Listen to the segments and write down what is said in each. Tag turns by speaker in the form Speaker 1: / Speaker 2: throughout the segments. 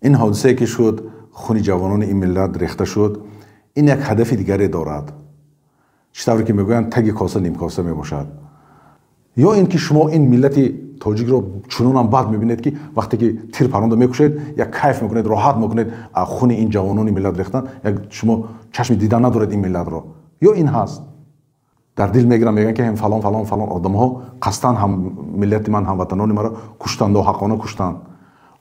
Speaker 1: Ин ҳодисае ки шуд, хуни ҷавонони ин миллат рехта шуд, ин як ҳадафи дигаре дорад. Чӣ тавре ки мегӯянд, таги коса нимкоса мебошад. Ё ин ки шумо ин миллати тоҷикро чунонам бад мебинед, ки вақте ки тир паронда мекушед, як кайф мекунед, роҳат мекунед, хуни ин ҷавонони миллат рехтан, як шумо чашми дидан надоред ин миллатро. Ё ин ҳаст. Дар дил мегиранд, мегӯянд, ки ҳам фалон, фалон, фалон одамҳо қасдан ҳам миллати ман, ҳамватанони маро куштанд, ноҳаққона куштанд.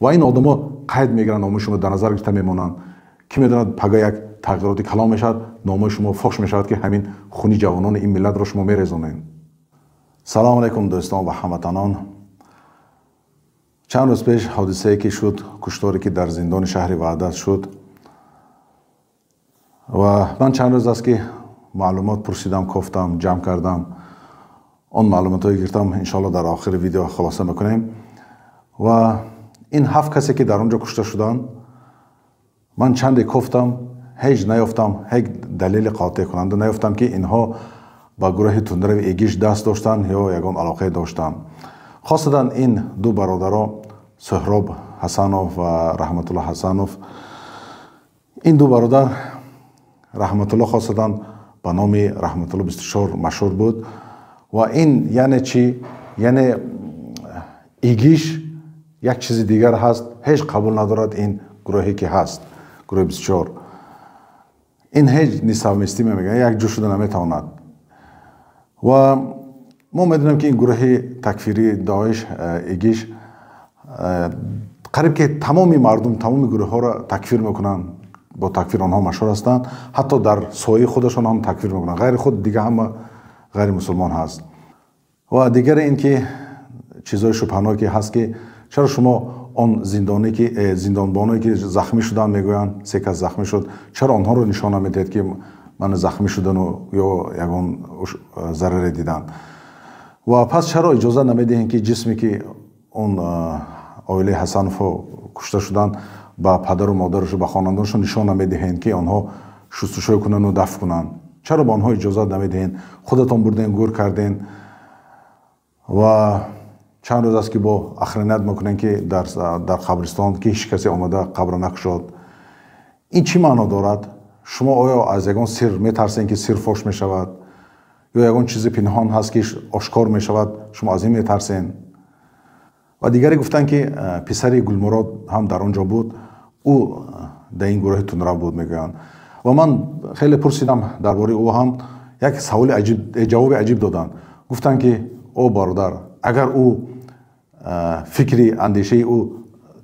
Speaker 1: Ва ин одамҳо қайд мегиранд, номои шумо дар назар гирифта мемонанд. Ки медонад, пага як тағйироти калон мешавад, номои шумо фош мешавад, ки ҳамин хуни ҷавонони ин миллатро шумо мерезонед. Салом алайкум, дӯстон ва ҳамватанон. Чанд рӯз пеш ҳодисае ки шуд, кушторе ки дар зиндони шаҳри Ваҳдат шуд, ва ман чанд рӯз аст ки маълумот пурсидам, кофтам, ҷамъ кардам. Он маълумотҳое гирифтам, иншоалло дар охири видео хулоса мекунем. Ва ин ҳафт касе ки дар он ҷо кушта шуданд, ман чанде кофтам, ҳеҷ наёфтам, ҳеҷ далели қотеъкунанда наёфтам, ки инҳо ба гурӯҳи тундрави ИГИШ даст доштанд ё ягон алоқае доштанд. Хосатан ин ду бародаро, Суҳроб Ҳасанов ва Раҳматулло Ҳасанов. Ин ду бародар, Раҳматулло хосатан ба номи Раҳматулло 24 машҳур буд. Ва ин яъне чӣ? Яъне ИГИШ як чизи дигар ҳаст, ҳеҷ қабул надорад ин гурӯҳе ки ҳаст, гурӯҳи 24. Ин ҳеҷ несовместимо мегӯянд, як ҷо шуда наметавонад. Ва мо медонем, ки ин гурӯҳи такфирии Доиш, ИГИШ, қариб ки тамоми мардум, тамоми гурӯҳҳоро такфир мекунанд, бо такфир онҳо машҳур ҳастанд, ҳатто дар сояи худашон ҳам такфир мекунанд, ғайри худ дига ҳама ғайримусулмон ҳаст. Ва дигаре ин ки чизҳои шубҳаноке ҳаст, ки чаро шумо он зиндоне ки зиндонбоное ки захмӣ шуданд, мегӯянд се кас захмӣ шуд, чаро онҳоро нишон намедиҳед, ки ман захмӣ шудану ё ягон зараре диданд? Ва пас чаро иҷоза намедиҳем, ки ҷисме ки он оилаи Ҳасановҳо кушта шуданд, ба падару модарашу ба хонандонашон нишон намедиҳем, ки онҳо шустушӯй кунанду дафн кунанд? Чаро ба онҳо иҷозат намедиҳем? Худатон бурден, гӯр карден. Ва чанд рӯз аст, ки бо охранять мекунем, ки дар қабристон ки ҳеҷ касе омада қабра накушод. Ин чӣ маъно дорад? Шумо оё аз ягон сир метарсем, ки сир фош мешавад, ё ягон чизи пинҳон ҳаст, ки ошкор мешавад, шумо аз ин метарсен? Ва дигаре гуфтанд, ки писари Гулмурод ҳам дар он ҷо буд, ӯ дар ин гурӯҳи тундрав буд, мегӯянд. Ва ман хеле пурсидам дар бораи ӯ ҳам, як саволи аҷиб, ҷавоби аҷиб доданд. Гуфтанд, ки о бародар, агар ӯ фикри андешаи ӯ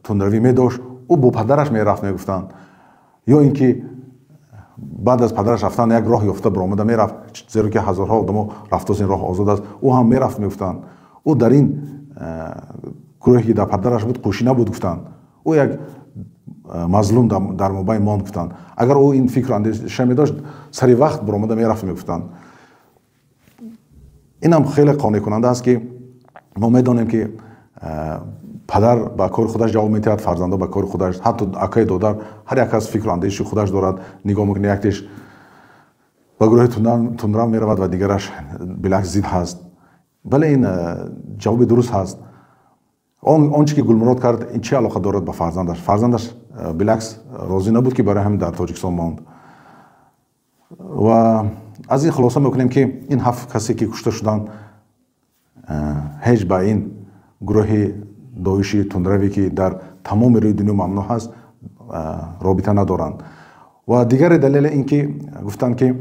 Speaker 1: тундравӣ медошт, ӯ бо падараш мерафт, мегуфтанд, ё ин ки баъд аз падараш рафтан як роҳ ёфта баромада мерафт, зеро ки ҳазорҳо одамо рафтоз, ин роҳ озод аст, ӯ ҳам мерафт, мегуфтанд. Ӯ дар ин гурӯҳе ки дар падараш буд, қӯшӣ набуд, гуфтанд. Ӯ як мазлум дар мобайн монд, гуфтанд. Агар ӯ ин фикру андеша медошт, сари вақт баромада мерафт, мегуфтанд. Инам хеле қонеъкунанда аст, ки мо медонем, ки падар ба кори худаш ҷавоб медиҳад, фарзандо ба кори худаш, ҳатто акаи додар, ҳар як кас фикру андеши худаш дорад, нигоҳ мекунад, яктеш ба гурӯҳи тундрав меравад ва дигараш билакс зид ҳаст. Бале, ин ҷавоби дуруст ҳаст. Он чӣ ки Гулмурод кард, ин чӣ алоқа дорад ба фарзандаш? Фарзандаш билакс розӣ набуд, ки барои ҳамин дар Тоҷикистон монд. Ва аз ин хулоса мекунем, ки ин ҳафт касе ки кушта шуданд, ҳеҷ ба ин гурӯҳи Доиши тундраве, ки дар тамоми рӯи дунё мамнӯъ ҳаст, робита надоранд. Ва дигаре далеле ин ки гуфтанд, ки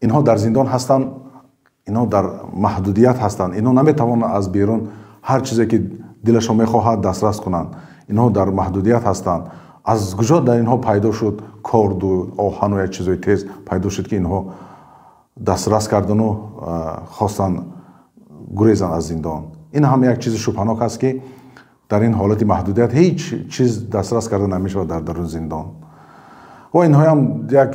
Speaker 1: инҳо дар зиндон ҳастанд, инҳо дар маҳдудият ҳастанд, инҳо наметавонанд аз берун ҳар чизе ки дилашон мехоҳад дастрас кунанд, инҳо дар маҳдудият ҳастанд. Аз куҷо дар инҳо пайдо шуд корду оҳану як чизои тез пайдо шуд, ки инҳо дастрас кардану хостанд гурезанд аз зиндон? Ин ҳам як чизи шубҳанок аст, ки дар ин ҳолати маҳдудият ҳеҷ чиз дастрас карда намешавад дар дарун зиндон. Ва инҳоям як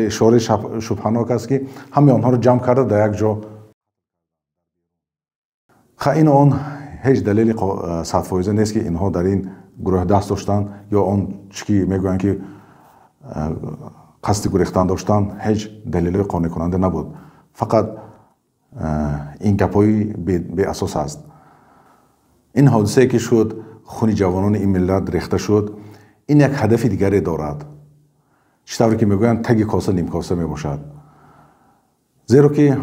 Speaker 1: ишораи шубҳанок аст, ки ҳамаи онҳоро ҷамъ карда дар як ҷо. Ха, ин он ҳеҷ далели садфоиза нест, ки инҳо дар ин гурӯҳ даст доштанд ё он чӣ ки мегӯянд, ки қасди гурехтан доштанд, ҳеҷ далелҳои қонеъкунанда набуд. Фақат ин гапҳои беасос аст. Ин ҳодисае ки шуд, хуни ҷавонони ин миллат рехта шуд, ин як ҳадафи дигаре дорад. Чӣ тавре ки мегӯянд, таги коса нимкоса мебошад. Зеро ки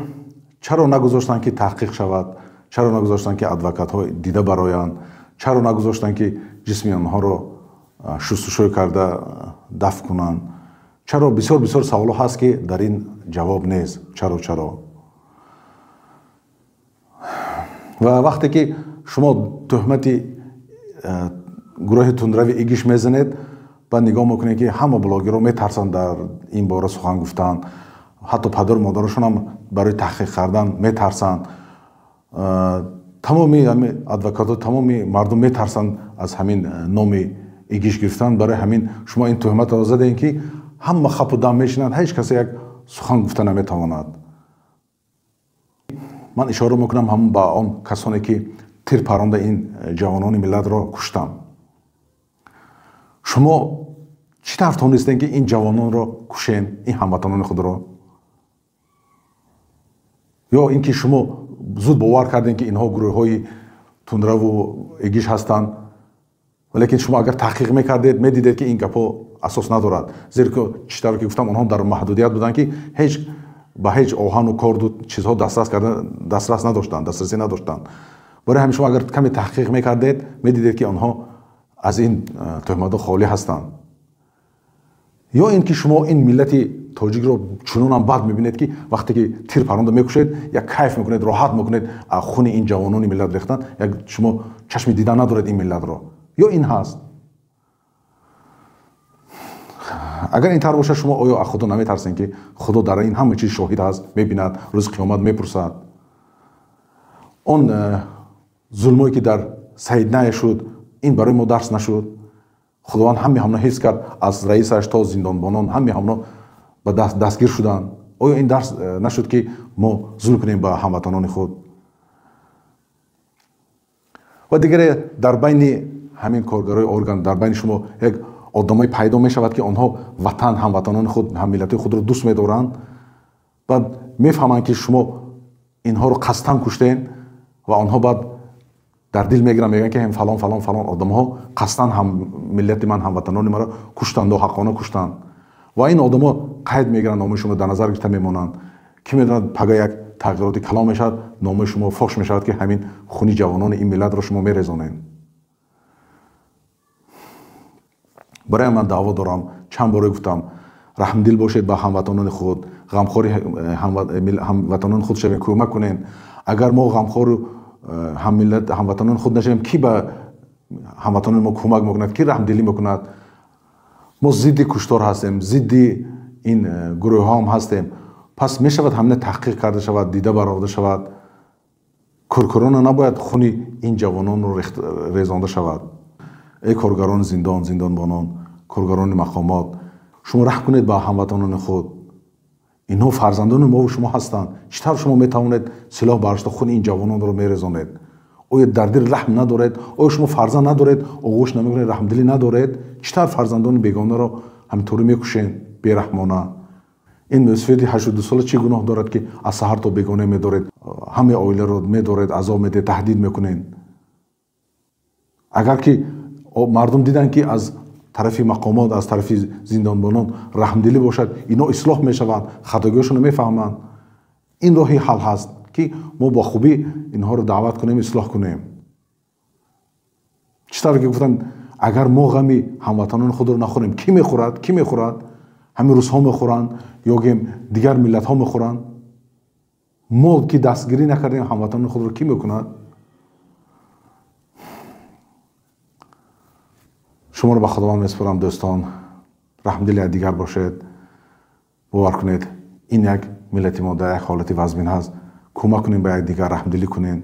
Speaker 1: чаро нагузоштанд, ки таҳқиқ шавад, чаро нагузоштанд, ки адвокатҳо дида бароянд, чаро нагузоштанд, ки ҷисми онҳоро шустушӯй карда дафн кунанд? Чаро? Бисёр бисёр саволҳо ҳаст, ки дар ин ҷавоб нест. Чаро? Ва вақте ки шумо туҳмати гурӯҳи тундрави ИГИШ мезанед, баъд нигоҳ мекунед, ки ҳама блогерро метарсанд дар ин бора сухан гуфтан, ҳатто падару модарашонам барои таҳқиқ кардан метарсанд. Тамоми адвокатҳо, тамоми мардум метарсанд аз ҳамин номи ИГИШ гирифтан. Барои ҳамин шумо ин туҳматро задем, ки ҳама хапу дам мешинанд, ҳеҷ касе як сухан гуфта наметавонад. Ман ишора мекунам ҳам ба он касоне, ки тир паронда ин ҷавонони миллатро куштанд. Шумо чӣ тавр тонистем, ки ин ҷавононро кушен, ин ҳамватанони худро? Ё ин ки шумо зуд бовар кардем, ки инҳо гурӯҳҳои тундраву ИГИШ ҳастанд, валекин шумо агар таҳқиқ мекардед, медидед, ки ин гапҳо асос надорад. Зеро ки чӣ тавре ки гуфтам, онҳо дар маҳдудият буданд, ки ҳеҷ ба ҳеҷ оҳану корду чизҳо дастрас карда дастрас надоштанд, дастрасӣ надоштанд. Барои ҳамин шумо агар каме таҳқиқ мекардед, медидед, ки онҳо аз ин туҳматҳо холӣ ҳастанд. Ё ин ки шумо ин миллати тоҷикро чунонам бад мебинед, ки вақте ки тир паронда мекушед, як кайф мекунед, роҳат мекунед хуни ин ҷавонони миллат рехтан, як шумо чашми дидан надоред ин миллатро. Ё ин ҳаст? Агар ин тавр бошад, шумо оё аз Худо наметарсед, ки Худо дар ин ҳама чиз шоҳид ҳаст, мебинад, рӯзи қиёмат мепурсад? Он зулмое, ки дар Саидная шуд, ин барои мо дарс нашуд? Худованд ҳами ҳамно ҳифз кард, аз раисаш то зиндонбонон ҳами ҳамно ба дастгир шуданд. Оё ин дарс нашуд, ки мо зулм кунем ба ҳамватанони худ? Ва дигаре, дар байни ҳамин коргарои орган, дар байни шумо як одамое пайдо мешавад, ки онҳо ватан, ҳамватанони худ, ҳаммиллатои худро дӯст медоранд. Баъд мефаҳманд, ки шумо инҳоро қасдан куштен, ва онҳо баъд дар дил мегиранд, мегӯянд, ки фалон, фалон, фалон одамҳо қасдан ҳам миллати ман, ҳамватанони маро куштанд, ҳаққона куштанд. Ва ин одамҳо қайд мегиранд, номои шумо дар назар гирифта мемонанд. Ки медонад, пага як тағйироти калон мешавад, номои шумо фош мешавад, ки ҳамин хуни ҷавонони ин миллатро шумо мерезонед. Барои ман даъво дорам, чанд боре гуфтам, раҳмдил бошед ба ҳамватанони худ, ғамхори ҳамватанони худ шавед, кӯмак кунед. Агар мо ғамхору ҳаммиллат, ҳамватанони худ нашавем, ки ба ҳамватанони мо кӯмак мекунад, ки раҳмдилӣ мекунад? Мо зидди куштор ҳастем, зидди ин гурӯҳҳо ҳам ҳастем. Пас мешавад ҳамина таҳқиқ карда шавад, дида бароварда шавад. Куркурона набояд хуни ин ҷавононро резонда шавад. Эй коргарони зиндон, зиндонбонон, коргарони мақомот, шумо раҳм кунед ба ҳамватанони худ. Инҳо фарзандони мову шумо ҳастанд. Чӣ тавр шумо метавонед силоҳ бардошта хуни ин ҷавононро мерезонед? Оё дар дил раҳм надоред? Оё шумо фарзанд надоред, оғӯш намекунед, раҳмдилӣ надоред? Чӣ тавр фарзандони бегонаро ҳаминтаври мекушед бераҳмона? Ин мӯсафеди 82 сола чӣ гуноҳ дорад, ки аз саҳар то бегона медоред, ҳамаи оиларо медоред, азоб медиҳед, таҳдид мекунед? Агар ки мардум диданд, ки аз тарафи мақомот, аз тарафи зиндонбонон раҳмдилӣ бошад, ино ислоҳ мешаванд, хатогиҳошонро мефаҳманд. Ин роҳи ҳал ҳаст, ки мо бо хубӣ инҳоро даъват кунем, ислоҳ кунем. Чӣ тавре ки гуфтам, агар мо ғами ҳамватанони худро нахӯрем, кӣ мехӯрад? Кӣ мехӯрад? Ҳамин русҳо мехӯранд ё гем дигар миллатҳо мехӯранд? Мо ки дастгирӣ накардем ҳамватанони худро, кӣ мекунад? Шуморо ба Худованд месупорам, дӯстон. Раҳмдили якдигар бошед. Бовар кунед, ин як миллати мо дар як ҳолати вазмин ҳаст. Кӯмак кунем ба якдигар, раҳмдилӣ кунем.